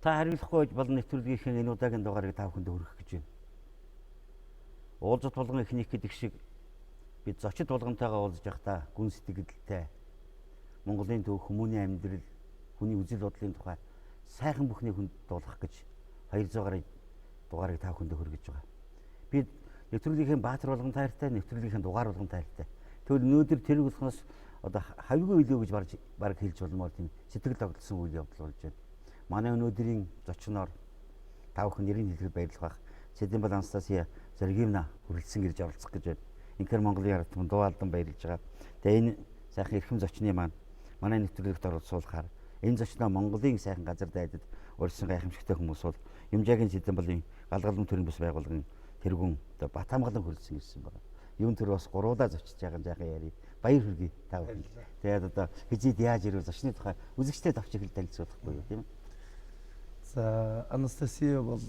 Та хариулахгүй болон нэвтрүүлгийнхээ энэ удаагийн дугаарыг та бүхэнд хүргэх гэж байна. Уулзалт болгон эхнийх гэдэг шиг би зочид болгонтойгоо уулзаж байхдаа гүн сэтгэлдтэй Монголын төв хүмүүний амьдрал, хүний үзэл бодлын тухай сайхан бүхний хүнд дуулгах гэж 200 гаруй дугаарыг та бүхэнд хүргэж байгаа. Би нэвтрүүлгийнхээ Баатар болгон таартай, нэвтрүүлгийнхээ дугаар болгон таартай. Тэгвэл өнөөдөр тэрэг болохоос одоо хавьгүй илүү гэж бараг хэлж болмоор тийм сэтгэл догдолсон үйл явдал болж байна. Манай өнөөдрийн зочноор та бүхэн нэрийг хэлэхэд баярлах байх. Цэдэнбал Анастасия Сергеевна хүрэлцэн ирж оролцох гэж байна. Инхээр Монголын ард түмэн дуу алдан баярлж байгаа. Тэгээ энэ сайхан эрхэм зочны маань манай нэвтрүүлэгт оролцуулахаар энэ зочноо Монголын сайхан газар дайдад урьсан гайхамшигтай хүмүүс бол Юмжаагийн Цэдэнбалын галгалан төрийн бас байгууллагын тэргүүн одоо Бат хамгаалан хүрэлцэн ирсэн байна. Юун төр бас гуруулаа зочиж байгаа жаахан яри. Баяр хүргэе та бүхэнд. Тэгээд одоо хизээд яаж ирв зочны тухай үзэгчтэй товч ихэл танилцуулахгүй юу тийм ээ. За, Анастасия бол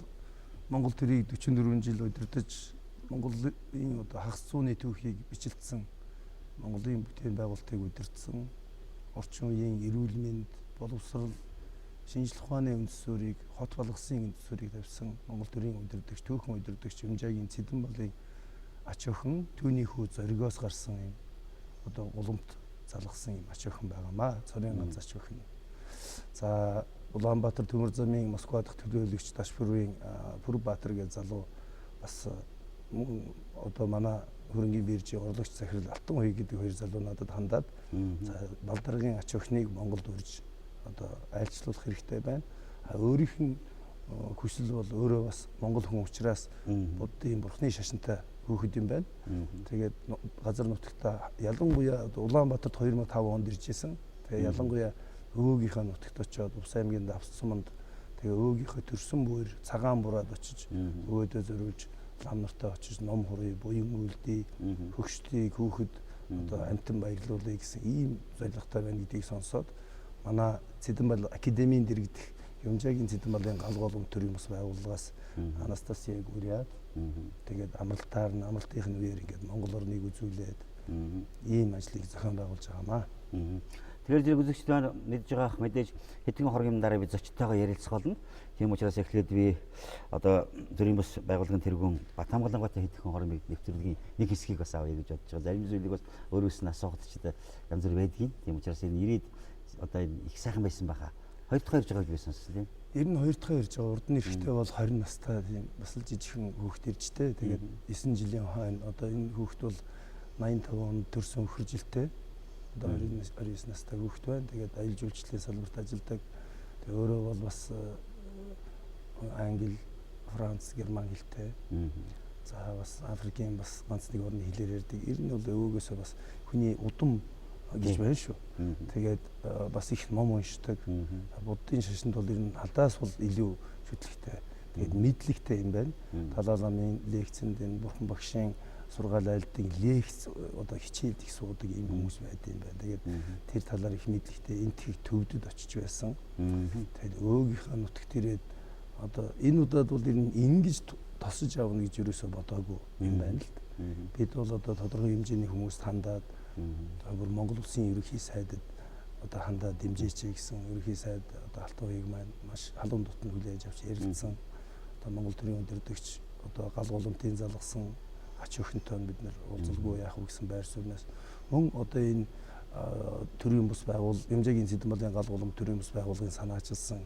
Монгол төрийг 44 жил удирдах, Монголын одоо хагас зууны түүхийг бичлэлтсэн, Монголын бүтээн байгуулалтыг удирдсан, орчин үеийн эрүүл мэнд, боловсрал, шинжлэх ухааны үндэс суурийг, хот болгосон үндэс суурийг тавьсан Монгол төрийн удирдагч, түүхэн удирдагч Юмжаагийн Цэдэнбалын ач охин, түүний хүү Зоригоос гарсан юм одоо гулгамт залгасан юм ач охин байгаамаа. Цорын ганц ач охин. За, Улаанбаатар төмөр замын Москва дахь төлөөлөгч Ташбүрийн Пүрбаатар гэж залуу бас одоо манай хөрөнгийн биржийн орлогч захирал Алтан Хуй гэдэг хоёр залуу надад хандаад, за, Балдаргын ач охиныг Монголд урьж одоо айлчлуулах хэрэгтэй байна. А өөрийнх нь хүсэл бол өөрөө бас монгол хүн учраас Буддын бурхны шашинтай хүүхэд юм байна. Тэгээд газар нутагта ялангуяа Улаанбаатарт 2005 онд ирж исэн. Тэгээ ялангуяа өвөөгийнхөө нутагт очиод Увс аймгийн Давс суманд тэгээ өвөөгийнхөө төрсөн буйр цагаан бураад очиж өвөөдөө зориулж лам нартай очиж ном хуръя, буян үлдээ, хөгшдгийг хүүхэд одоо амтан баярлуулъя гэсэн ийм зорилготой байна гэдгийг сонсоод манай Цэдэнбал академийн дэргэдэх Юмжаагийн Цэдэнбалын гал голом төрийн бас байгууллагаас Анастасияг урьяад тэгээд амралтаар нь амралтын үеэр ингээд Монгол орныг үзүүлээд ийм ажлыг зохион байгуулж байгаамаа. Тэгэхээр зэрэг үзэгчд маань мэдж байгаа мэдээж хэдхэн хоргийн дараа би зочдтойгоо ярилцах болно. Тийм учраас эхлээд би одоо төрийн бас байгууллагын тэргүүн Бат хамгаалангаатай хэдхэн хормыг нэвтрүүлгийн нэг хэсгийг бас авъя гэж бодож байгаа. Зарим зүйлийг бас өөрөөс нь асуухад ч янз бүр байдгийн. Тийм учраас энэ ирээд одоо энэ их сайхан байсан баха. Хоёр дахь ирж байгаа гэж би сонссон тийм. Ер нь хоёр дахь ирж байгаа. Урд нь эрэхтэй бол 20 настай тийм бас л жижигхэн хүүхэд ирж тэ. Тэгээд 9 жилийн хойно одоо энэ хүүхэд бол 85 онд төрсөн өхөржилтэй. Одоо 29 настай хүүхэд байна. Тэгээд аялал жуулчлалын салбарт ажилладаг. Тэгээд өөрөө бол бас англи, франц, герман хэлтэй. За, бас Африкийн бас ганц нэг орны хэлээр ярьдаг. Ер нь бол өвөөгөөсөө бас хүний удам гэж байна шүү. Тэгээд бас их ном уншдаг. Буддын шашинд бол ер нь халдаас бол илүү шүтлэгтэй. Тэгээд мэдлэгтэй юм байна. Далай ламын лекцэнд энэ бурхан багшийн сургаал айлдын лекц одоо хичээлд их суудаг ийм хүмүүс байд юм байна. Тэгээд тэр талаар их мэдлэгтэй энтхийг төвдөд очиж байсан. Тэгээд өөгийнхөө нутагт ирээд одоо энэ удаад бол ер нь ингэж тосож авна гэж юусоо бодоогүй юм байна л да. Бид бол одоо тодорхой хэмжээний хүмүүст хандаад бүр Монгол улсын ерөнхий сайдад одоо хандаад дэмжээч гэсэн ерөнхий сайд одоо Алтан Хуйг маань маш халуун дотн хүлээж авч ярилцсан. Одоо Монгол төрийн удирдагч одоо гал голомтын залгасан ач охинтой бид нэр уулзалгүй яах вэ гэсэн байр сууриас мөн одоо энэ төрийн бус байгуул Юмжаагийн Цэдэнбалын гал голомт төрийн бус байгууллагын санаачилсан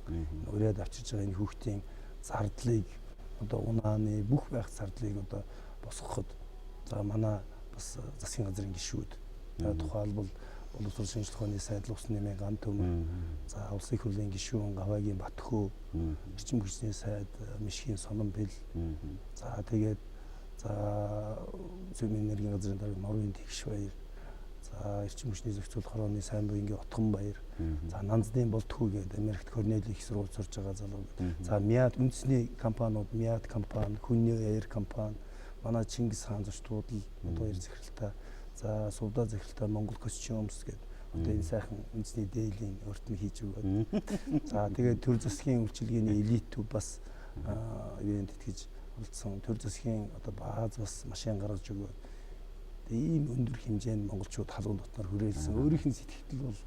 уриад авчирж байгаа энэ хүүхдийн зардлыг одоо унааны бүх байх зардлыг одоо босгоход за манай бас засгийн газрын гишүүд тухайлбал боловсрол шинжлэх ухааны сайд Лус нэмийн ган төмөр, за улсын их хурлын гишүүн Гаваагийн Батхөө, эрчим хүчний сайд Мишгийн Сонон бэл, за тэгээд за зүйн энергийн газрын дарга Норвын Тэгш баяр, за эрчим хүчний зохицуулах хорооны сайн буянгийн Отгон баяр, за Нанзны Болтхүү гэдэг Америкт Корнел их сургууль сурж байгаа залуу, за Миад үндэсний компаниуд Миад компани, Хүнний Air компани, манай Чингис хаан зочдууд л одоо хоёр захиралтай, за сувда захиралтай Монгол костюмс гэдэг одоо энэ сайхан үндэсний дээлийн урт нь хийж өгөөд, за тэгээд төр засгийн үйлчилгээний элит төв бас ивент тэтгэж оролцсон, төр засгийн одоо бааз бас машин гаргаж өгөөд ийм өндөр хэмжээнд монголчууд халуун дотноор хүрээлсэн. Өөрийнх нь сэтгэл бол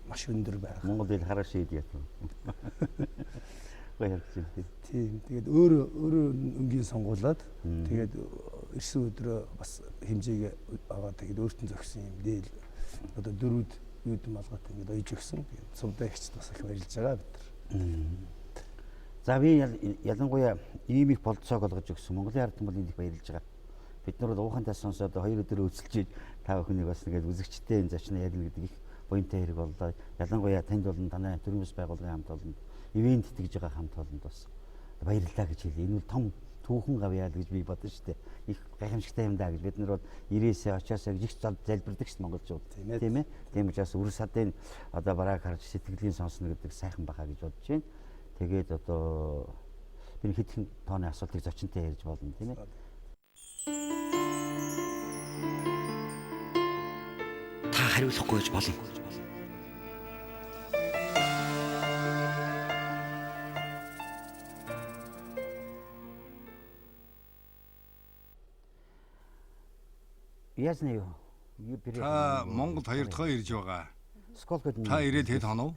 маш өндөр байх. Монгол хэл хараа шийд яа. Гоё харагдаж байна. Тийм. Тэгээд өөрөө өөрөө өнгийн сонгуулад тэгээд ирсэн өдрөө бас хэмжээгээ аваад тэгээд өөртөө зохисон юм дээл одоо дөрүүд юуд малгайтай ингээд оёж өгсөн. Тэгээд сувдаа ихчд бас их баярлж байгаа бид нар. За би ялангуяа ийм их болцоог олгож өгсөн Монголын ард түмэн их баярлж байгаа. Бид нар бол уухантай сонсоод хоёр өдөр өсөлж та бүхнийг бас нэгээд үзэгчтэй энэ зочноо ярина гэдэг их буянтай хэрэг боллоо. Ялангуяа танд болон танай төрийн бас байгууллагын хамт олонд ивент тэтгэж байгаа хамт олонд бас баярлалаа гэж хэлье. Энэ бол том түүхэн гавьяа л гэж би бодно шүү дээ. Их гайхамшигтай юм даа гэж бид нар бол ирээсээ очиасаа гэж их залбирдаг шүү дээ монголчууд. Тийм ээ. Тийм учраас үр садын одоо барааг харж сэтгэлийн сонсно гэдэг сайхан баха гэж бодож байна. Тэгээд одоо би хэдхэн тооны асуултыг зочинтой ярьж болно тийм ээ. Та хариулахгүй гэж болно. Я знаю. Та Монголд хоёр дахь ирж байгаа. Сколько дней? Та ирээд хэд хонов?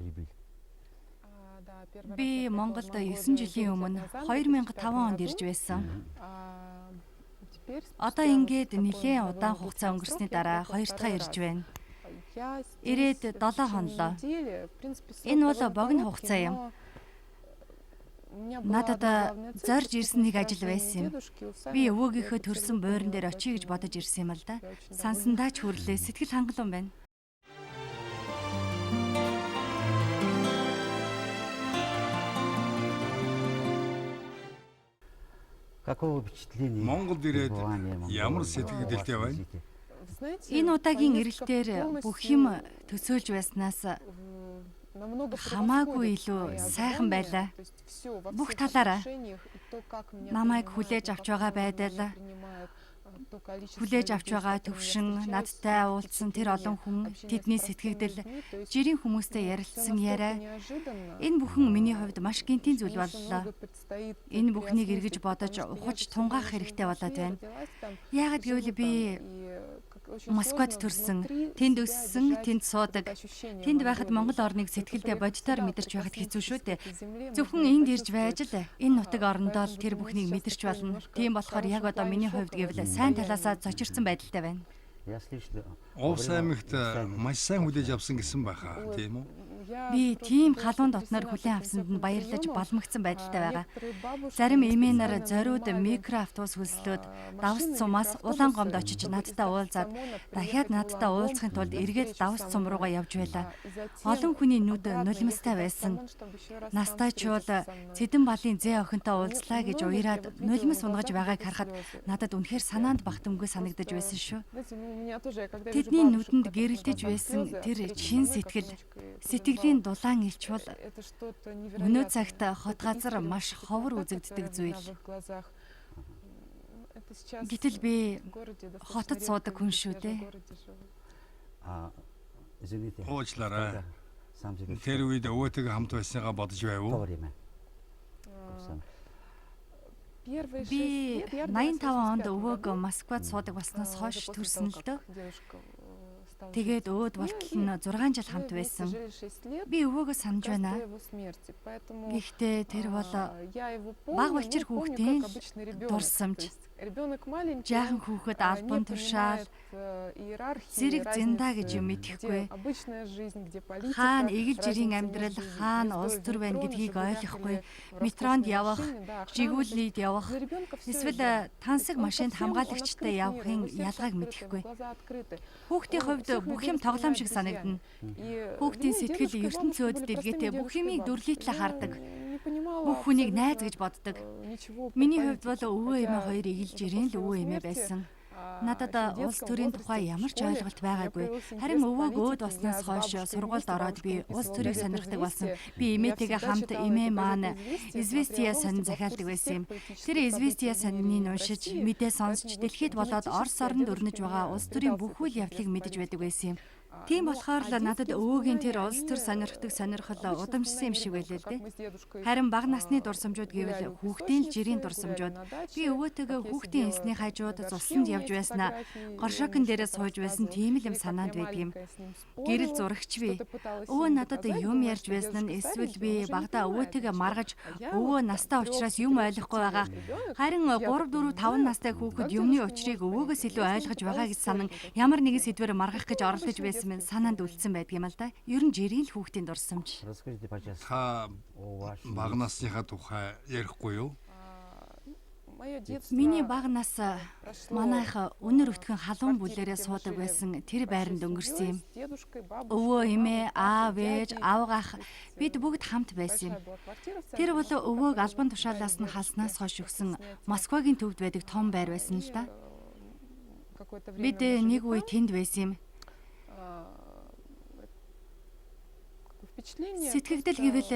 Би Монголд 9 жилийн өмнө 2005 онд ирж байсан. Одоо ингээд нэлээн удаан хугацаа өнгөрсний дараа хоёр дахь ирж байна. Ирээд 7 хонолоо. Энэ бол богино хугацаа юм. Надад зорж ирсэн нэг ажил байсан юм. Би өвөөгийнхөө төрсөн буурин дээр очие гэж бодож ирсэн юм л да. Сансандаа ч хүрлээ. Сэтгэл хангалуун байна. Каково впечатление? Монголд ирээд ямар сэтгэгдэлтэй байна? Энэ удаагийн эрэлтээр бүх юм төсөөлж байснаас хамаагүй илүү сайхан байлаа. Бүх талаараа намайг хүлээж авч байгаа байдал, хүлээж авч байгаа төвшин, надтай уулзсан тэр олон хүн, тэдний сэтгэгдэл, жирийн хүмүүстэй ярилцсан яриа, энэ бүхэн миний хувьд маш гэнтийн зүйл боллоо. Энэ бүхнийг эргэж бодож, ухаж тунгаах хэрэгтэй болоод байна. Яагаад гэвэл би Москвад төрсөн, тэнд өссөн, тэнд суудаг. Тэнд байхад Монгол орныг сэтгэлдээ бодитоор мэдэрч байхад хэцүү шүү дээ. Зөвхөн энд ирж байж л энэ нутаг орондоо л тэр бүхнийг мэдэрч болно. Тийм болохоор яг одоо миний хувьд гэвэл сайн талаасаа зочирсан байдалтай байна. Увс аймагт маш сайн хүлээж авсан гэсэн байхаа, тийм үү? Би тийм халуун дотноор хүлээн авсанд нь баярлаж балмагцсан байдалтай байгаа. Зарим эмээ нар зориуд микро автобус хөлслөөд давс цумаас улаан гомд очиж надтай уулзаад дахиад надтай уулзахын тулд эргээд давс цум руугаа явж байлаа. Олон хүний нүд нулимстай байсан. Настайчуул Цэдэн балын зээ охинтой уулзлаа гэж уяраад нулимс унгаж байгааг харахад надад үнэхээр санаанд багтамгүй санагдаж байсан шүү. Тэдний нүдэнд гэрэлтэж байсан тэр чин сэтгэл, сэтгэлийн дулаан элч бол өнөө цагт хот газар маш ховор үзэгддэг зүйл. Гэтэл би хотод суудаг хүн шүү дээ. Уучлаарай. Тэр үед өвөөтэйгээ хамт байсныгаа бодож байв уу? Би 85 онд өвөөг Москвад суудаг болсноос хойш төрсөн л дөө. Тэгээд өөд болтол нь 6 жил хамт байсан. Би өвөөгөө санаж байна. Гэхдээ тэр бол баг балчир хүүхдийн дурсамж. Жаахан хүүхэд албан тушаал, зэрэг зинда гэж юм мэдэхгүй. Хаана эгэл жирийн амьдрал, хаана улс төр байна гэдгийг ойлгохгүй. Метронд явах, Жигүүлид явах, эсвэл тансаг машинд хамгаалагчтай явахын ялгааг мэдэхгүй. Хүүхдийн хувьд бүх юм тоглоом шиг санагдана. Хүүхдийн сэтгэл ертөнцөөд дэлгээтэй бүх юмыг дүрлийтлээ хардаг. Бүх хүнийг найз гэж боддог. Миний хувьд бол өвөө эмээ хоёр эгэл жирийн л өвөө эмээ байсан. Надад улс төрийн тухай ямар ч ойлголт байгаагүй. Харин өвөөг өөд болсноос хойш сургуульд ороод би улс төрийг сонирхдаг болсон. Би эмээтэйгээ хамт эмээ маань Известия сонин захиалдаг байсан юм. Тэр Известия сониныг уншиж, мэдээ сонсч, дэлхийд болоод Орос оронд өрнөж байгаа улс төрийн бүх үйл явдлыг мэдэж байдаг байсан юм. Тийм болохоор л надад өвөөгийн тэр улс төр сонирхдаг сонирхол удамшсан юм шиг байлээ л дээ. Харин бага насны дурсамжууд гэвэл хүүхдийн л жирийн дурсамжууд. Би өвөөтэйгээ хүүхдийн элсний хажууд зулсанд явж байснаа горшокон дээрээ сууж байсан тийм л юм санаанд байдаг юм. Гэрэл зурагч би. Өвөө надад юм ярьж байсан нь эсвэл би багадаа өвөөтэйгээ маргаж өвөө настай учраас юм ойлгохгүй байгаа. Харин 3 4 5 настай хүүхэд юмны учрыг өвөөгөөс илүү ойлгож байгаа гэж санан ямар нэгэн сэдвээр маргах гэж оролдож байсан минь санаанд үлдсэн байдаг юм л да. Ер нь жирийн л хүүхдийн дурсамж. Расскажите, пожалуйста, Та о вашем бага насныхаа тухай ярихгүй юу? Миний бага нас манайх өнөр өтгөн халуун бүлээрээ суудаг байсан тэр байранд өнгөрсөн юм. Өвөө, эмээ, аав, ээж, авга ах бид бүгд хамт байсан юм. Тэр бол өвөөг албан тушаалаас нь халснаас хойш өгсөн Москвагийн төвд байдаг том байр байсан л да. Бид нэг үе тэнд байсан юм. Сэтгэгдэл гэвэл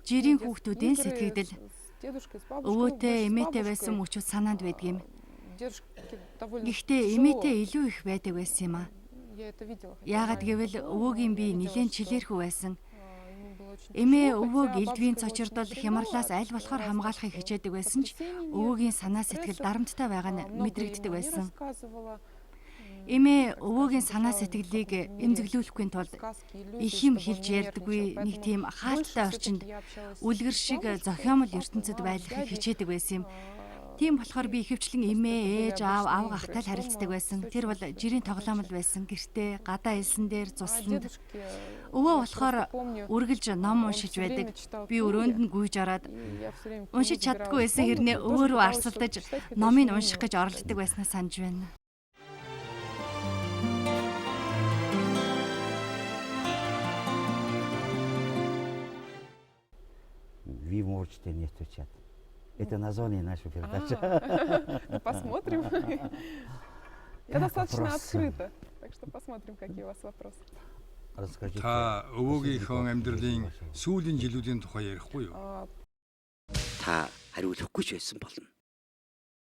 жирийн хүүхдүүдийн сэтгэгдэл. Өвөөтэй, эмээтэй байсан мөчүүд санаанд байдаг юм. Гэхдээ эмээтэй илүү их байдаг байсан юм аа. Яагаад гэвэл өвөөгийн бие нэлээн чилээрхүү байсан. Эмээ өвөөг элдвийн цочирдол хямралаас аль болохоор хамгаалахыг хичээдэг байсан ч өвөөгийн санаа сэтгэл дарамттай байгаа нь мэдрэгддэг байсан. Эмээ өвөөгийн санаа сэтгэлийг эмзэглүүлэхгүй тулд их юм хэлж ярьдаггүй нэг тийм хаалттай орчинд үлгэр шиг зохиомол ертөнцид байлгахыг хичээдэг байсан юм. Тийм болохоор би ихэвчлэн эмээ, ээж, аав, авга ахтай л харилцдаг байсан. Тэр бол жирийн тоглоом л байсан. Гэртээ, гадаа элсэн дээр, зусланд. Өвөө болохоор үргэлж ном уншиж байдаг. Би өрөөнд нь гүйж ороод уншиж чаддаггүй байсан хэрнээ өвөө рүү арсалдаж номыг унших гэж оролддог байснаа санаж байна. Вы можете не отвечать. Это название нашей передачи. Ну, посмотрим. Я достаточно Вопросы. открыта, так что посмотрим, какие у вас вопросы. Расскажите. Та өвөөгийнхөө амьдралын сүүлийн жилүүдийн тухай ярихгүй юу? Та хариулахгүй ч байсан болно.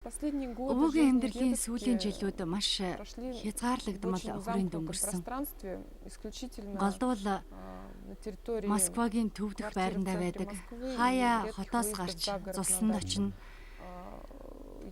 Последние годы Өвөөгийн жизни амьдралын дедушки сүүлийн жилүүд маш прошли в хязгаарлагдмал очень хүрээнд замкнутом өнгөрсөн. пространстве, исключительно Голдвол на территории Москвагийн төв дэх квартиры в байрандаа центре байдаг. Москвы и Хаяа редких хотоос выездов гарч за город на зулсанд дачу. очино.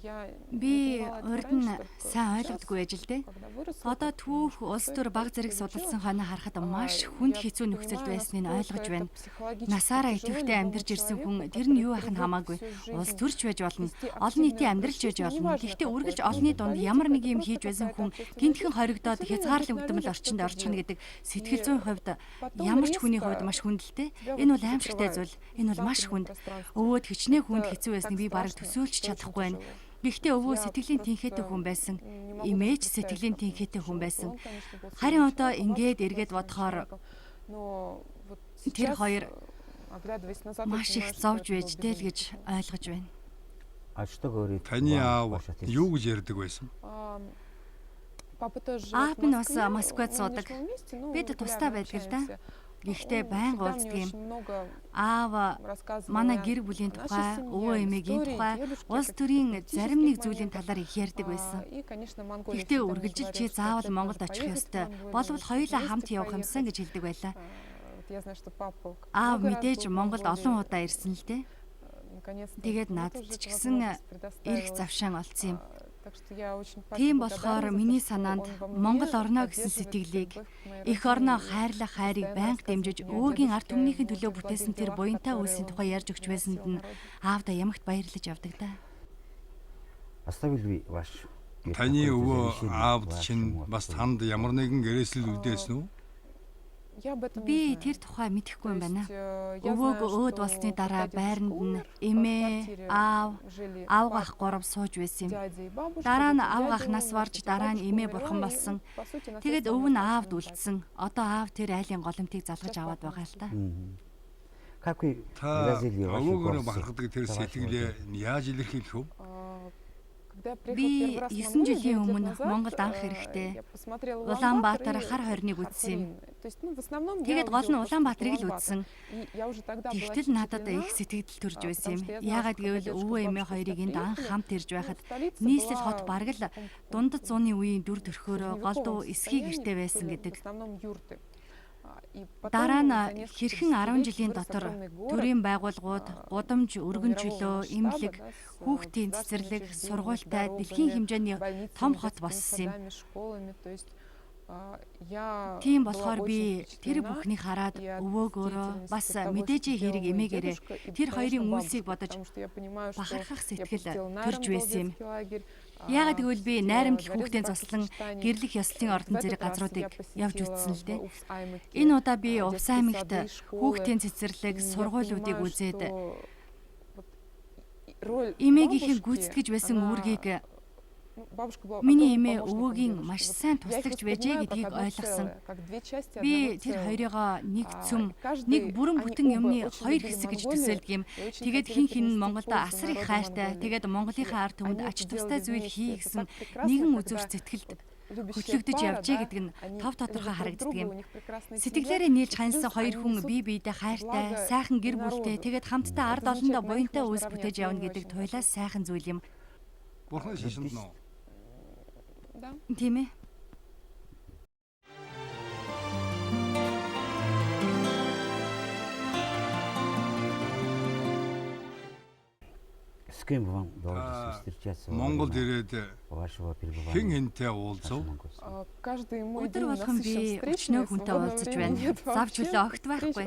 Я не Би понимала этого урд нь раньше, только сайн сейчас, ойлгодгүй байж л дээ. когда выросла, Одоо как түүх, поняла, улс что төр это баг зэрэг получилось. судалсан хойно харахад маш Я хүнд хэцүү нөхцөлд понимаю, байсныг нь насколько ойлгож это байна. психологически Насаараа тяжело идэвхтэй любому амьдарч ирсэн хүн человеку, тэр нь который юу байх нь привык хамаагүй. всю жизнь Улс төрч байж болно. вести Олон нийтийн активный амьдралч образ байж жизни, болно. неважно Гэхдээ какой үргэлж это олонний дунд политика, ямар нэг это юм просто хийж байсан какая-то хүн общественная гинтхэн жизнь. хоригдоод Всё время хязгаарлагдмал быть на орчинд людях, орчихно что-то гэдэг делать. сэтгэл зүйн хувьд Потом ямар ч хүний резко хувьд маш хүндэлтэй. тебя Энэ вот бол аимшигтай закрывают зүйл. Энэ бол в маш замкнутом хүнд. пространстве. Өвөөд хичнээн хүнд Это хэцүү байсныг так би бараг страшно, төсөөлж это очень чадахгүй байна. тяжело. Гэхдээ өвөө Я сэтгэлийн просто тэнхээтэй хүн байсан. не могу Эмээж представить, сэтгэлийн как он тэнхээтэй хүн жил. байсан. Он, конечно, был Харин сильным одоо человеком, ингээд бабушка была эргээд сильным бодохоор человеком. Но вот тэр сейчас, хоёр оглядываясь назад, я маш их понимаю, что зовж это было байж дээ л безумно гэж тяжело. ойлгож байна. А что говорит Таны вам аав ваш отец? юу гэж ярьдаг байсан? Папа тоже живет Аав в минь бас Москве, Москвад мы не суудаг. живем вместе, но Бид тусдаа регулярно байдаг л да. общаемся. Гэхдээ Он байнга всегда мне уулздаг юм. очень много Аав рассказывал манай о гэр бүлийн нашей тухай, семье, өвөө об эмээгийн истории тухай, дедушки, о улс каких-то төрийн зарим нэг политических зүйлийн моментах. талаар их ярьдаг байсан. И, конечно, Монголия Гэхдээ всегда мне үргэлжил чи говорил, что заавал обязательно Монголд надо очих поехать в ёстой. Монголию, Болвол нужно хоёулаа вместе хамт явах юмсан поехать. гэж хэлдэг байлаа. Вот я знаю, что папа Аав много раз мэдээж был в Монголд олон Монголии. удаа ирсэн л дээ. Наконец-то Тэгээд мне надад тоже ч эта гэсэн возможность эрх предоставилась. завшаан олдсон юм. Так что я очень папе Тийм благодарна болохоор за то, миний что санаанд он во мне Монгол орно гэсэн поддерживает сэтгэлийг любовь к моей эх орноо родине и хайрлах хайрыг постоянно байнга рассказывает дэмжиж мне о өвөөгийн ард дедушке, түмнийхэн о төлөө тех бүтээсэн благих тэр делах, буянтай которые үйлсийн он тухай ярьж өгч приносил байсанд нь на родину. аавда ямагт баярлаж явдаг да. Оставил ли ваш дед Таны какое-то өвөө завещание аавд чинь вашему бас отцу? танд ямар нэгэн гэрээсэл үлдээсэн үү? Я об этом не Би знаю. тэр тухай То мэдэхгүй юм байна. есть, я Өвөөг знаю, өөд что болсны когда дараа дедушка байранд нь умер, в эмээ, квартире аав, жили авга ах папа, гурав сууж байсан юм. дядя и бабушка, Дараа нь потом авга дядя ах нас умер, барж, тетя дараа нь бабушка эмээ умерла, бурхан и, болсон. ну, по сути, Тэгээд наследство өвөө у нь меня аавд осталось на папе. үлдсэн. Одоо аав тэр айлын голомтыг залгаж Сейчас аваад папа байгаа л да. Как вы Та выразили вашу өвөөгөөрөө гордость бахархдаг тэр за вашего сэтгэлээ деда? яаж илэрхийлэх вэ? Когда я приехала Би первый раз в 9 Монголию жилийн 9 лет өмнө назад, Монголд анх ирэхдээ я посмотрела Улаанбаатар Улаанбаатар и хар хорныг үзсэн юм. Хархорин. Тэгээд гол нь Улаанбаатарыг л үзсэн. Тэгтэл надад их сэтгэгдэл төрж байсан юм. Яагаад гэвэл өвөө эмээ хоёрыг энд анх хамт ирж байхад нийслэл хот бараг л дундад зууны үеийн дүр төрхөөрөө голдуу эсхий гэрте байсан гэдэг. Дараа нь хэрхэн 10 жилийн дотор төрийн байгууллагууд, гудамж, өргөн чөлөө, эмнэлэг, хүүхдийн цэцэрлэг, сургуультай дэлхийн хэмжээний том хот болсон юм. Тийм болохоор би тэр бүхнийг хараад өвөөгөөрөө бас мэдээж хэрэг эмээгээрээ тэр хоёрын үйлсийг бодож бахархах сэтгэл төрж байсан юм. Яагаад гэвэл би найрамдал хүүхдийн зослон гэрлэх ёслолын ордон зэрэг газруудыг явж үзсэн л дээ. Энэ удаа би Увс аймагт хүүхдийн цэцэрлэг, сургуулиудыг үзээд эмээгийнхээ гүйцэтгэж байсан үүргийг миний эмээ өвөөгийн маш сайн туслагч байжээ гэдгийг ойлгосон. Би тэр хоёрыгоо нэг цөм, нэг бүрэн бүтэн юмны хоёр хэсэг гэж төсөөлдөг юм. Тэгээд хэн хэн нь Монголд асар их хайртай, тэгээд Монголынхаа ард түмэнд ач тустай зүйл хий гэсэн нэгэн үзүүр сэтгэлд хөтлөгдөж явжээ гэдэг нь тов тодорхой харагддаг юм. Сэтгэлээрээ нийлж ханьсан хоёр хүн бие биедээ хайртай, сайхан гэр бүлтэй, тэгээд хамтдаа ард олондоо буянтай үйлс бүтээж явна гэдэг туйлаас сайхан зүйл юм. Бурхны шашинд нөө. Тийм ээ. С кем вам доводилось встречаться? Монголд ирээд Вашего пребывания хэн хэнтэй уулзав? Өдөр болгон би өчнөө хүнтэй уулзаж байна. Зав чөлөө огт байхгүй.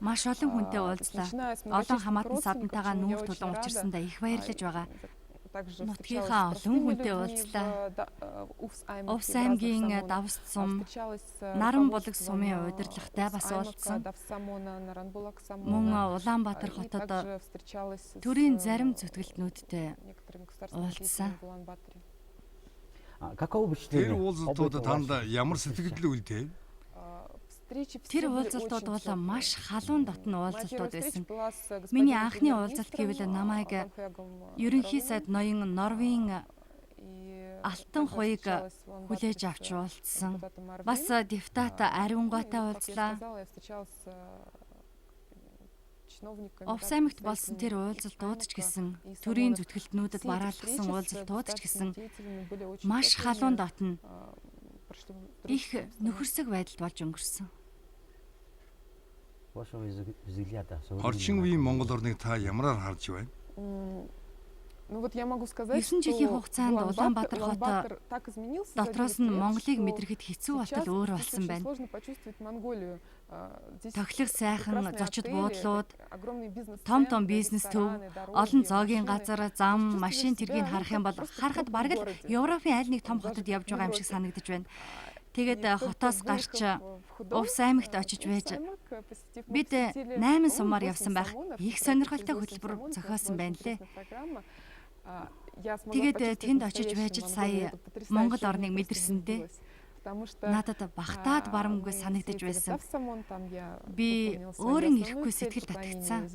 Маш олон хүнтэй уулзлаа. Олон хамаатан садантайгаа нүүр тулан учирсандаа их баярлаж байгаа. Нутгийнхаа олон хүнтэй уулзлаа. Увс аймгийн Давс сум, Наран булаг сумын удирдлагатай бас уулзсан. Мөн Улаанбаатар хотод төрийн зарим зүтгэлтнүүдтэй уулзсан. Каково впечатление? Тэр уулзалтууд танд ямар сэтгэгдэл үлдээв? Тэр уулзалтууд бол маш халуун дотно уулзалтууд байсан. Миний анхны уулзалт гэвэл намайг ерөнхий сайд ноён Норвийн Алтан хуйг хүлээж авч уулзсан. Бас депутат Ариунгаатай уулзлаа. Увс аймагт болсон тэр уулзалтууд ч гэсэн, төрийн зүтгэлтнүүдэд бараалхсан уулзалтууд ч гэсэн маш халуун дотно их нөхөрсөг байдалд болж өнгөрсөн. Вашего взгляда. Орчин үеийн Монгол орныг та ямараар харж байна? 9 жилийн хугацаанд Улаанбаатар хот дотроос нь Монголыг мэдрэхэд хэцүү болтол өөр болсон байна. Тохилог сайхан зочид буудлууд, том том бизнес төв, олон зоогийн газар, зам, машин тэргийг харах юм бол харахад бараг л Европын аль нэг том хотод явж байгаа юм шиг санагдаж байна. Тэгээд хотоос гарч Увс аймагт очиж байж бид 8 сумаар явсан байх. Их сонирхолтой хөтөлбөр зохиосон байна лээ. Тэгээд тэнд очиж байж л сая Монгол орныг мэдэрсэн дээ. Надад багтаад барамгүй санагдаж байсан. Би өөрийн ирэхгүй сэтгэл татагдсан.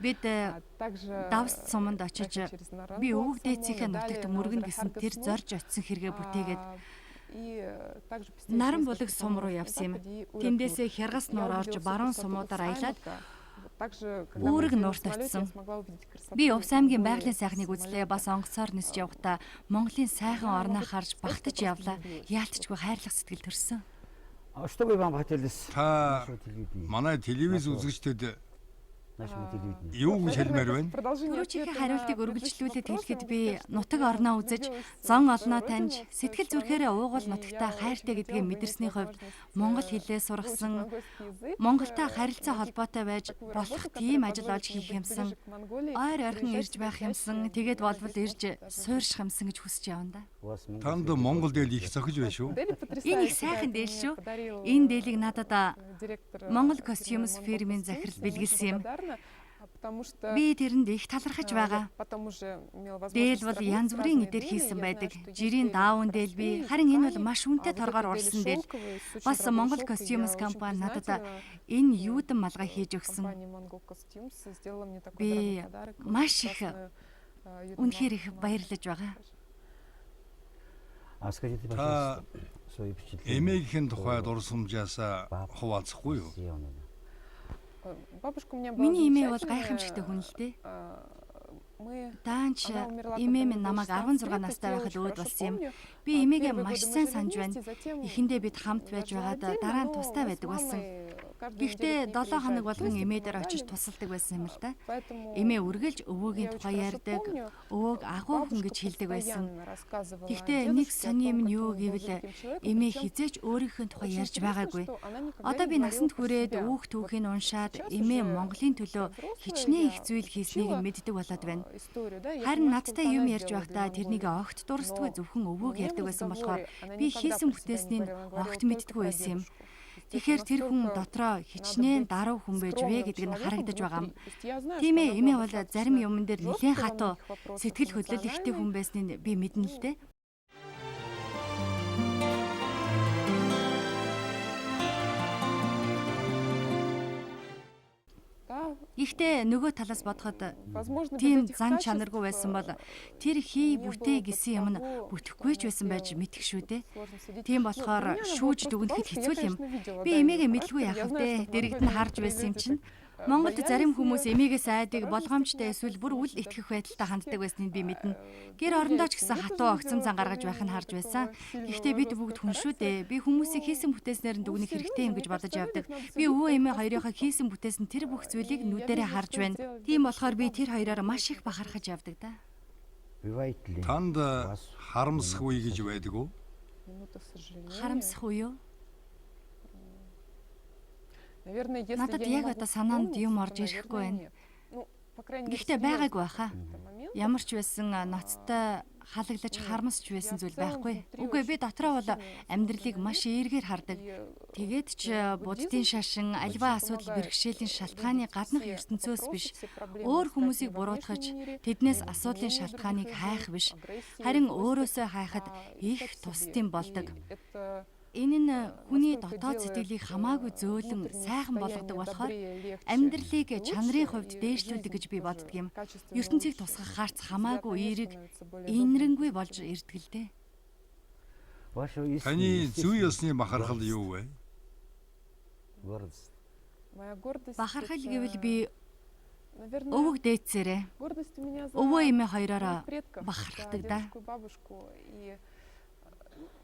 Бид Давс суманд очиж би өвөг дээдсийнхээ нутагт мөргөнө гэсэн тэр зорж очисон хэрэгээ бүтээгээд Наран булаг сум руу явсан юм. Тэндээсээ Хяргас нуур орж баруун сумуудаар аялаад Үүрэг нуурт очсон. Би Увс аймгийн байгалийн сайхныг үзлээ. Бас онгоцоор нисэж явахдаа Монголын сайхан орноо харж багтаж явлаа. Яалтчгүй хайрлах сэтгэл төрсөн. Что бы вам хотелось? Та манай телевиз үзэгчдэд Нашему телевидению. юу гэж хэлмээр байна? Түрүүчийнхээ хариултыг үргэлжлүүлээд хэлэхэд би нутаг орноо үзэж, зон олноо таньж, сэтгэл зүрхээрээ уугуул нутагтаа хайртай гэдгийг мэдэрсний хувьд монгол хэлээ сургасан, Монголтой харилцаа холбоотой байж болох тийм ажил олж хийх юмсан, ойр ойрхон ирж байх юмсан, тэгээд болбол ирж суурших юмсан гэж хүсэж явна да. Танд Монгол дээл их зохиж байна шүү. Энэ их сайхан дээл шүү. Энэ дээлийг надад Монгол Костюмс фирмийн захирал бэлгэлсэн юм. Би тэрэнд их талархаж байгаа. Дээл бол янз бүрийн эдээр хийсэн байдаг. Жирийн даавн дээл бий. Харин энэ бол маш үнэтэй торгоор урсан дээл. Бас Монгол Костюмс компани надад энэ юудан малгай хийж өгсөн. Би маш их үнэхээр их баярлаж байгаа. А скажите, Та пожалуйста, свои впечатления. Эмээгийнхэн тухай дурсамжаасаа хуваалцахгүй юу? Бабушка у меня была Миний эмээ бол замечательная. гайхамшигтай хүн л дээ. Мы Даанч Она умерла, когда эмээ мне минь было намайг 16 16 лет, настай я байхад очень өөд хорошо болсон юм. помню. Би эмээгээ Первые маш годы мы сайн жили санаж байна. вместе, затем Эхэндээ бид хамт я байж жила байгаад отдельно, дараа нь но тустай мы с байдаг болсон. мамой каждую Гэхдээ неделю к ней 7 хоног приезжали в болгон гости, эмээ дээр помогали. очиж тусалдаг байсан юм л да. Поэтому Эмээ үргэлж өвөөгийн я очень тухай хорошо ярьдаг, помню. өвөөг агуу хүн гэж Бабушка хэлдэг байсан. постоянно рассказывала о Гэхдээ нэг дедушке, о сони том, юм нь каким юу он был гэвэл великим человеком. эмээ Причем хизээч өөрийнхөө тухай очень ярьж интересно, байгаагүй. что она никогда Одоо не би говорила насанд про хүрээд себя. үүх Вот түүхийг уншаад сейчас эмээ уже Монголын төлөө я взрослая, хичнээн я их зүйл хийснийг учила, нь мэддэг болоод байна. историю, да, я Харин понимаю, сколько надтай юм она ярьж сделала для байхдаа тэрнийг Монголии. огт дурсдаггүй Но зөвхөн өвөөг мне в ярьдаг байсан болохоор разговоре она би никогда хийсэн про себя не бүтээснийг говорила, она огт говорила только мэддэггүй про байсан юм. дедушку. То есть это Тэгэхээр тэр хүн настолько дотроо надо хичнээн быть даруй хүн байж вэ скромным гэдэг нь человеком харагдаж байгаа юм. внутри. То есть я знаю, что Тийм ээ, она эмээ была бол зарим достаточно юмн дээр нэлээд жесткой во хатуу многих вопросах, сэтгэл хөдлөл ихтэй хүн эмоциональной. байсныг би мэднэ л дээ. Да, Гэхдээ нөгөө талаас бодоход возможно, без тийм этих зан качеств чанаргүй байсан бол тэр хий не было бүтээ бы гэсэн юм нь того, что бүтэхгүй ч она байсан байж сделала. мэдэх шүү дээ. Сложно судить. Тийм Ну, у болохоор меня она была шүүж просто дүгнэхэд бабушка, я, хэцүү л юм. конечно, видела, Би да, её эмээгээ мэдлгүй характер. Я яах знаю, вэ? что в Дэрэгд Монголии нь харж некоторые байсан юм люди чинь. так Монголд зарим боялись хүмүүс её, эмээгээс айдаг, осторожно с болгоомжтой такими эсвэл бүр үл относились, итгэх байдалтай ханддаг даже байсныг би мэднэ. Гэр друзья орондоо из ч гэсэн семьи хатуу тоже огцом видела, зан гаргаж что байх нь у харж нее байсан. такого Гэхдээ сильного бид бүгд жесткого хүн шүү характера. дээ. Би хүмүүсийг Ну, хийсэн бүтээснээр нь мы дүгнэх все хэрэгтэй люди, юм гэж мне бодож кажется, о явдаг. людях надо Би судить өвөө по их эмээ хоёрынхоо поступкам. хийсэн бүтээсэн тэр бүх зүйлийг И я нүдэрээ вижу, харж что байна. сделал Тийм дедушка болохоор и би тэр бабушка. хоёроор Это маш очень их бахархаж явдаг да. Бывает ли Танд у вас харамсах минута үе гэж байдаг уу? минута сожаления. Харамсах уу юу? Наверное, если Надад я не яг могу одоо санаанд вспомнить, юм то, орж ирэхгүй наверное, байна. нет. Ну, по крайней мере, Гэхдээ байгаагүй баха. серьезных моментов. Ямар ч байсан ноцтой халаглаж Нет. харамсч Я байсан в зүйл целом байхгүй. внутри Үгүй би очень дотроо бол сильно амьдралыг маш функционалист. эергээр хардаг. И Тэгээд ч э, буддын буддизм шашин альва асуудал помогает бэрхшээлийн шалтгааны видеть гаднах все ертөнцөөс вопросы, биш все проблемы өөр искать хүмүүсийг не во буруутгаж внешнем мире, тэднээс не в асуудлын мнении других шалтгааныг людей, хайх биш агрессии, харин злости, өөрөөсөө хайхад а их искать в себе. тусдын болдог. И это Энэ нь хүний настолько дотоод делает сэтгэлийг хамаагүй зөөлөн внутреннее сайхан состояние болгодог болохоор добрее, легче амьдралыг и чанарын лучше, хувьд и дээшлүүлдэг жизнь гэж би тоже боддог юм. качественно ертөнцийг лучше. тусгах харц Взгляд хамаагүй на мир эерэг становится более добрым, инэрэнгүй болж позитивным. ирдэг л дээ. Вашего Таны истинного, зүй естественного ёсны бахархал гордость. юу вэ? Гордость. Моя гордость Бахархал это, гэвэл би наверное, өвөг дээдсээрээ гордость у меня за өвөө эмээ хоёроор моих предков, за бахархдаг да. дедушку и бабушку. И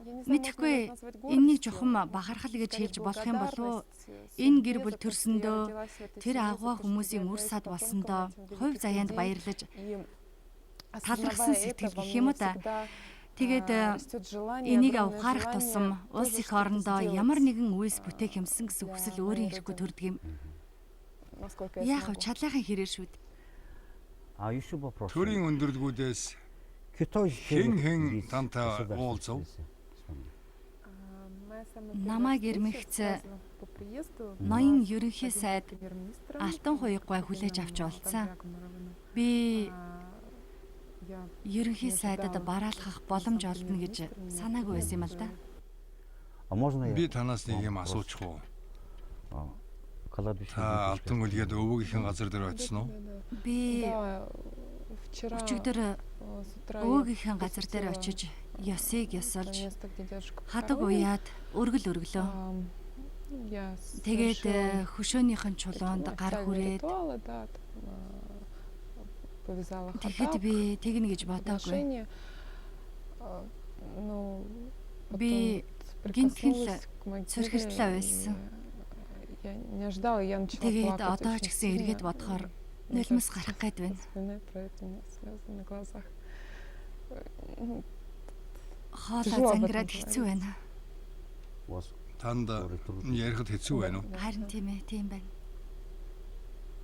я не знаю, можно ли Мэдэхгүй это назвать энэнийг гордостью, чухам может, бахархал гэж скорее хэлж болох юм болов уу? благодарность Энэ гэр судьбе бүл за то, что я төрсөндөө родилась в этой тэр семье, за агуй то, что я хүмүүсийн үр являюсь сад потомком болсондоо этих хувь великих заяанд людей. баярлаж И талархсан осознавая это, сэтгэл во гэх мне юм уу да. всегда Тэгээд растет желание, энийг огромное ухаарах желание тусам улс тоже их что-то орондоо сделать ямар нэгэн үйлс бүтээх юмсан гэсэн для хүсэл моей өөрийн ирэхгүй родины, төрдөг юм. насколько я Яах вэ? смогу. Чадлынхаа хэрээр шүү дээ. А еще вопрос. Төрийн өндөрлгүүдээс Кто из хэн первых хэн лиц тантай государства уулзав? встретился с вами? Моя самая первая Намайг встреча ирмэгц сразу по приезду ноён была с ерөнхий господином сайд премьер-министром Алтан Хуяггай хүлээж господином авч уулзсан. Алтанбягмаровым. Би Я ерөнхий не сайдад ожидала, бараалхах что боломж сам олдно гэж премьер-министр меня санаагүй байсан юм ал да. приветствует. А можно я Би танаас нэг вам юм вопрос? асуучих уу? А, Кладбище Та дедушка. Алтан гүлгээд өвөөгийнхэн газар дээр очсон уу? Да, да, да. Би Да, вчера өчигдөр с утра я өвөөгийнхэн газар дээр посетила очиж ёсыг то ёсолж место, где дедушка хадаг похоронен. уяад өргөл өрглөө. Ам, Я Тэгээд совершила хөшөөнийхэн такие, чулуунд ну, гар официальные хүрээд ритуалы, да, там, повязала тэгэхэд хатак, би тэгнэ гэж бодоогүй. подношение. Ну, потом Би вот гинтхэн л прикоснулась к могиле, цорхиртлаа и байсан. я не ожидала, я начала Тэгээд плакать одоо ч очень гэсэн эргээд сильно. бодохоор Мне нулимс кажется, гарах гээд байна. вспоминать про это, у меня слезы на глазах. Ну, Хоолой Тяжело об этом зангираад хэцүү говорить. байна. У вас Танд который трудно. ярихад хэцүү байна уу? Да, Харин да. тийм ээ, тийм байна.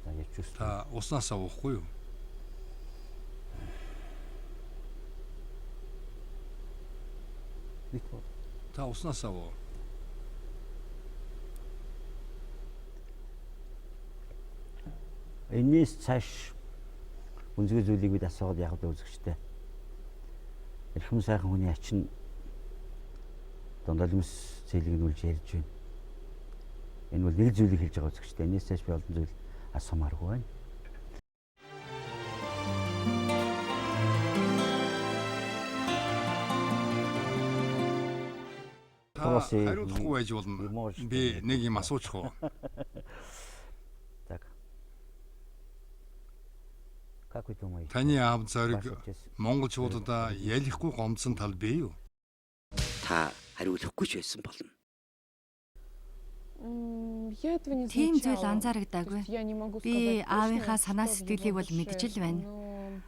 Да, я чувствую. Та уснаасаа уухгүй юу? Ведь вот. Та уснаасаа уу? Энээс цааш үнзгүй зүйлийг бид асуугаад яг л үзэгчтэй. Эрхэм сайхан хүний ачин одоо нулимс зээлийг нүлж ярьж байна. Энэ бол нэг зүйлийг хэлж байгаа үзэгчтэй. Энээс цааш би олон зүйл асуумааргүй байна. вопросы хариулахгүй байж болно. вы можете Би нэг юм асуучих уу? Так. Как вы думаете? Таны аав зориг Ваш отец монголчуудаа ялихгүй гомдсон тал бий юу? Та хариулахгүй ч байсан болно. Я этого не Тийм зүйл замечала. То анзаарагдаагүй. есть я не могу Би сказать аавынхаа точно, санаа что в сэтгэлийг его бол мэдэж душе, л байна. но,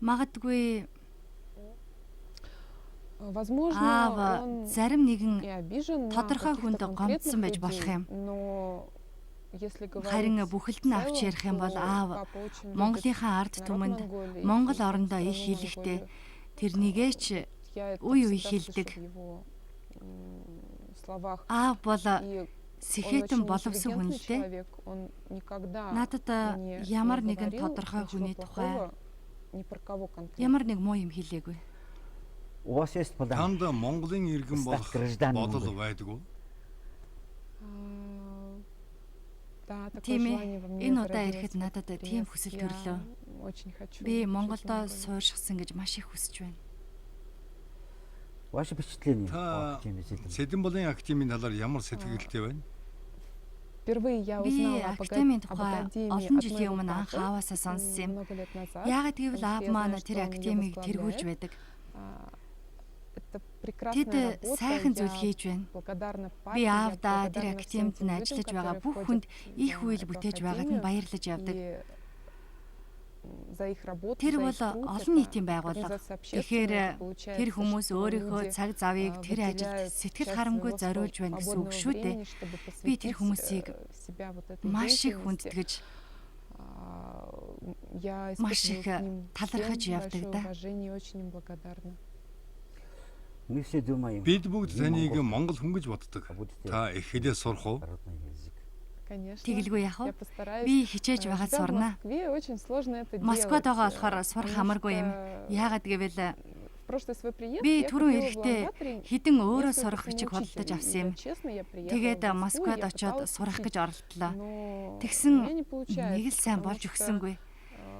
Магадгүй возможно, аав он зарим нэгэн и обижен на тодорхой каких-то хүнд гомдсон конкретных байж болох людей, юм. но если Харин говорить в бүхэлд нь авч целом, ярих юм бол то аав папа очень любит Монголынхаа ард народ түмэнд Монголии Монгол и орондоо их страну хилэгтэй Монголию. тэрнийгээ ч Я это үе үе всегда слышу хэлдэг. в его словах. Аав бол И он сэхэтэн очень боловсон хүн интеллигентный л дээ. человек, он никогда Надад мне ямар не нэгэн говорил тодорхой ничего хүний тухай плохого ни про кого конкретно. ямар нэг муу юм хэлээгүй. У вас есть план? Танд Монголын иргэн Стать болох гражданином бодол Монголии. байдаг уу? А, Да, такое Тийм ээ. желание во мне Энэ удаа зародилось ирэхэд в надад этот тийм приезд. хүсэл Я төрлөө. очень хочу Би жить в Монголдо Монголии. сууршихсан гэж маш их хүсэж байна. Ваше впечатление Та о Академии Зэлэн? Сэдэнболын академийн талаар ямар сэтгэлдтэй байна? Впервые я Би узнала об академийн об тухай академии олон от жилийн моего өмнө анх папы, ааваасаа сонссон юм. много лет назад. Яагаад гэвэл потому аав что я маань знаю, тэр что он её академийг тэргүүлж возглавляет. байдаг. А, Это Тэд прекрасная работа. сайхан зүйл Я хийж байна. благодарна Би папе, я аавдаа тэр благодарна всем академид тем нь людям, ажиллаж байгаа которые бүх входят хүнд их в үйл эту бүтээж байгаад нь академию. баярлаж явдаг. И за их работу, Тэр за бол их труд. олон Это нийтийн байгууллага. организация общественная, Тэгэхээр это получается, тэр хүмүүс что өөрийнхөө люди, цаг завыг тэр ажилд выделяют сэтгэл часть харамгүй своего зориулж байна гэсэн үг свободного шүү дээ. времени, чтобы Би тэр посвятить хүмүүсийг себя вот этой маш их деятельности. хүндэтгэж, Я маш испытываю их к ним талархаж всем явдаг большое да. уважение и очень им благодарна. Мы все думаем, Бид бүгд вы таныг монгол, монгол хүн гэж боддог. а будете Та их хэлээ сурах уу? родной язык. Конечно, Тэгэлгүй яах я вэ? постараюсь. Би хичээж байгаад Живя в сурна. Москве, очень сложно это Москвад делать, байгаа болохоор сурах потому амаргүй юм. что Яагаад гэвэл в прошлый свой приезд би я түрүүн купила в эрэхтээ Улан-Баторе хідэн өөрөө несколько сурах бичиг худалдаж самоучителей. авсан юм. И я, честно, я приехала Тэгээд в Москву, Москвад я очиод пыталась сурах учить, гэж оролдлоо. но у Тэгсэн меня не получается, нэг л сайн потому болж что, өгсөнгүй.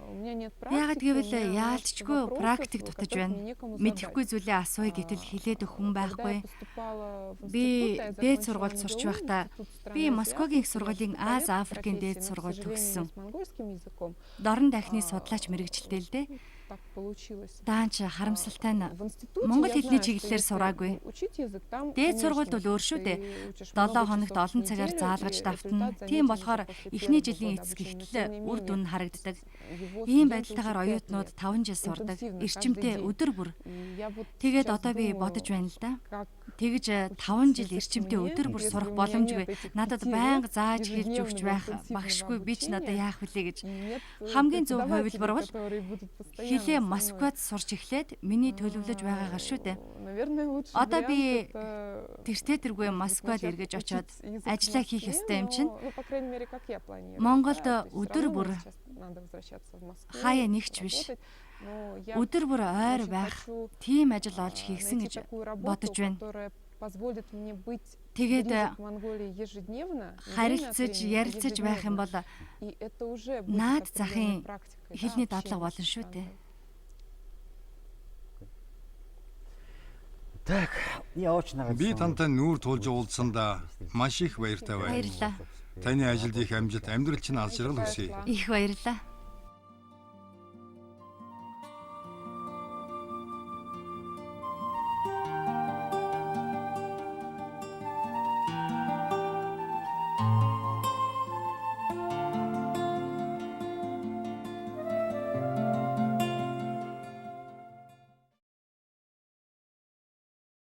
у меня нет Яагаад практики, у гэвэл меня множество яалтчгүй вопросов, практик дутаж которых байна. мне некому Мэдэхгүй задать. зүйлээ асууя гэтэл хэлээд өгөх хүн Когда я байхгүй. поступала в Би институт, а я дээд закончила сургуульд сурч МГУ, байхдаа Институт стран би Москвагийн их Азии, сургуулийн я Ази преподаватель Африкийн дээд профессии, но, к сургууль сожалению, төгссөн. не с монгольским языком. Дорн дахны А, судлаач мэрэгчлээ л дээ. Так получилось. Даанч харамсалтай нь В институте Монгол я хэлний знаю, что чиглэлээр если сураагүй. учить язык, там, Дээд сургуульд конечно, бол өөр шүү дээ. ты учишь 7 много хоногт часов в олон цагаар неделю, заалгаж и давтана. результат Тийм заметен уже болохоор после эхний первого жилийн года эцэс обучения. Но гихтэл тем не үр дүн менее, нь харагддаг. его Ийм студенты байдалтайгаар учат пять оюутнууд лет. 5 жил сурдаг. Интенсивно, каждый Эрчимтэй день. өдөр бүр. И я вот Тэгээд сейчас одоо би думаю, бодож байна л да. как Тэгж учить 5 жил язык эрчимтэй мне, өдөр бүр если сурах у меня нет боломжгүй. этих Надад пяти байнга лет зааж хэлж өгч ежедневного байх интенсивного багшгүй би ч надад обучения, яах вүлээ гэж. и нет Хамгийн зөв преподавателей, хувилбар бол которые будут постоянно Хэлээ со мной. Москвад сурч эхлээд миний төлөвлөж байгаагаар шүү дээ. Наверное, лучший Одоо вариант би это, тэртээ тэргүй может быть, Москвад начать эргэж очиод учить язык в ажлаа хийх Москве, ёстой юм чинь. но, ну, по крайней мере, как я планирую, Монголд да, то есть всё өдөр равно бүр мне сейчас надо возвращаться в Москву, хаяа нэгч биш. работать, но я Өдөр бүр ойр очень байх хочу, тийм ажил олж хийгсэн найти гэж такую работу, бодож байна. которая позволит мне быть Тэгээд ближе к Монголии ежедневно, не время от харилцаж, времени, а ярилцаж байх юм ежедневно. бол И это уже будет наад определенной захын практикой, да, хэлний общения дадлага с болно шүү дээ. страной. Так, я очень рад. Би тантай нүүр тулж уулзсандаа маш их баяртай байна. Баярлалаа. Таны ажилд их амжилт, амьдрал чинь аз жаргал хүсье. Их баярлалаа.